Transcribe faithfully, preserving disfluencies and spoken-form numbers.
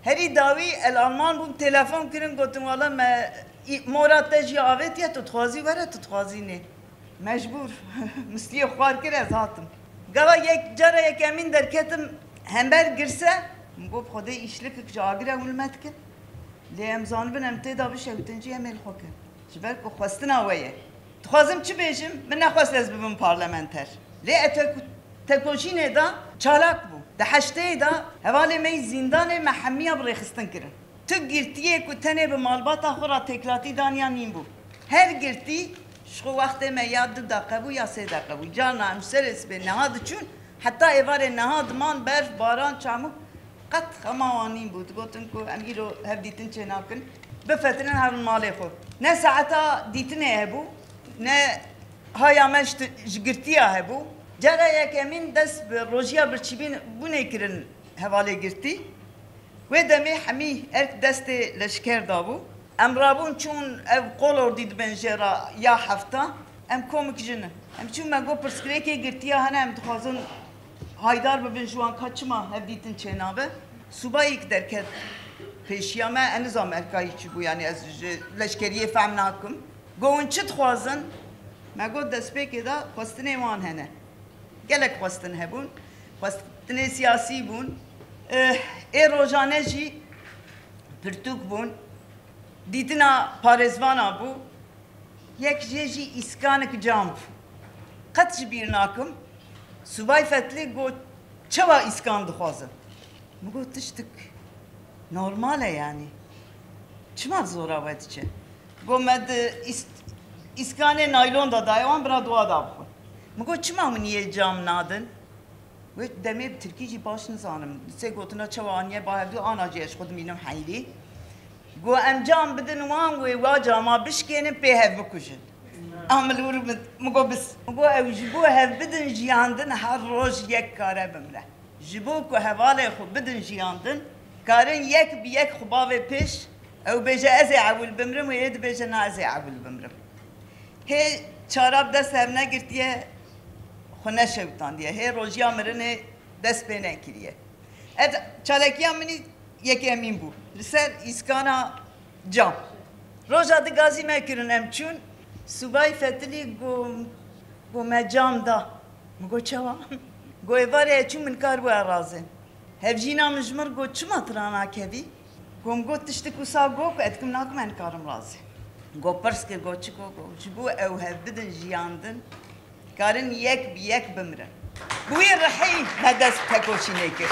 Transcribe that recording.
Herî dawî el Alman bûm, telefon kirin, gotin, "Wala me î-, mora te jî avêtiye, tu dixwazî were, tu dixwazî nê." Mecbûr. Mistiyê xwar kir, ez hatim. Gava yek, cara yekemîn derketim hember girse, min got, "Xwedê îşlikek ji agir ewil me dikin. Lê em zanibin em tê de bişewtin jî em ê li xwe kin. Ji ber ku xwestina we ye." Dixwazim çi bêjim? Min nexwest ez bibim parlamenter. Lê e tek-, tekoşînê de çalak bû. Di heşteyê de hevalê me yî zîndanê me hemiya bi rêxistin kirin. Tu girtiyê ku tenê bi malbata xwe re têklatî daniya nîn bû. Her girtî ji xwe wextê me ya du deqe bû ya sê deqe bû. Carna em ji serê sibê niha diçûn, heta êvarê niha diman berf, baran, çamûk. Qet xema wan nîn bû. Digotin ku em îro hevdîtin çênakin. Bifetinin herin malê xwe. Ne saeta dîtinê hebû, ne haya me ji, ji girtiya hebû. Cara yekemîn dest bi rojiya birçîbîn bûnê kirin hevalê girtî. Wê demê hemî erk destê leşker dabû. Em rabûn çûn ev kolordî dibên jê re ya hefta. Em komik jin in. Em çûn me got pirsgirêkê girtiya hene, em dixwazin haydar bibin ji wan, ka çima hevdîtin çênabe. Subayîk derket pêşiya me, ez nizam erkayî çi bû, yanî ez ji leşkeriyê fehm nakim. Got, hûn çi dixwazin? Me got, destpêkê de xwestinê wan hene. Gelek xwestin hebûn. Xwestinê siyasî bûn. Eh, ê rojane jî pirtûk bûn. Dîtina parêzvana bû. Yek jê jî îskanek cam bû. Qet ji bîr nakim. Subay Fetlî got, "Çawa îskan dixwazin?" Min got, "Tiştik normal e yanî. Çima zora we diçe?" Got, "Me di îs-, îskanê naylon de daye wan, bira dua da bixwin." Min got, "Çima hûn yê cam nadin?" Wê demê bi tirkî jî baş nizanim. Sê gotina çawa aniye ba hevdu, ana jî ez xwe dimînim heylî. Got, "Em cam bidin wan, wê wa cama bişkênin, pê hev bikujin." A min li wir min, min got, "Bis." Min got, "Ew ji bo hev bidin jiyandin, her roj yek kare bimre." Ji bo ku hevalê xwe bidin jiyandin, karin yek bi yek xwe bavê pêş, ew bêje, "Ez ê ewil bimrim", wê yê dibêje, "Na, ez ê ewil bimrim." Hê çara bi dest hev negirtiye, xwe neşewtandiye. Hê rojiya mirinê dest pê nekiriye. Ev çalekiya min î yekemîn bû. Li ser îskana cam. Roja di gazî me kirin, em çûn. Subay Fetilî got, got, "Me cam da." Min got, "Çawa?" Got, "Êvarê ez çûm, min kar bû ez razêm." Hevjîna min ji min got, "Çima tu ranakevî?" Got, "Min got tiştik wisa got ku ez dikim nakim, ez nikarim razêm." Got, pirs kir, got, "Çi?" Got, got, "Ji bo ew hev bidin jiyandin, karin yek bi yek bimirin." Bi wî rihî me dest tekoşînê kir.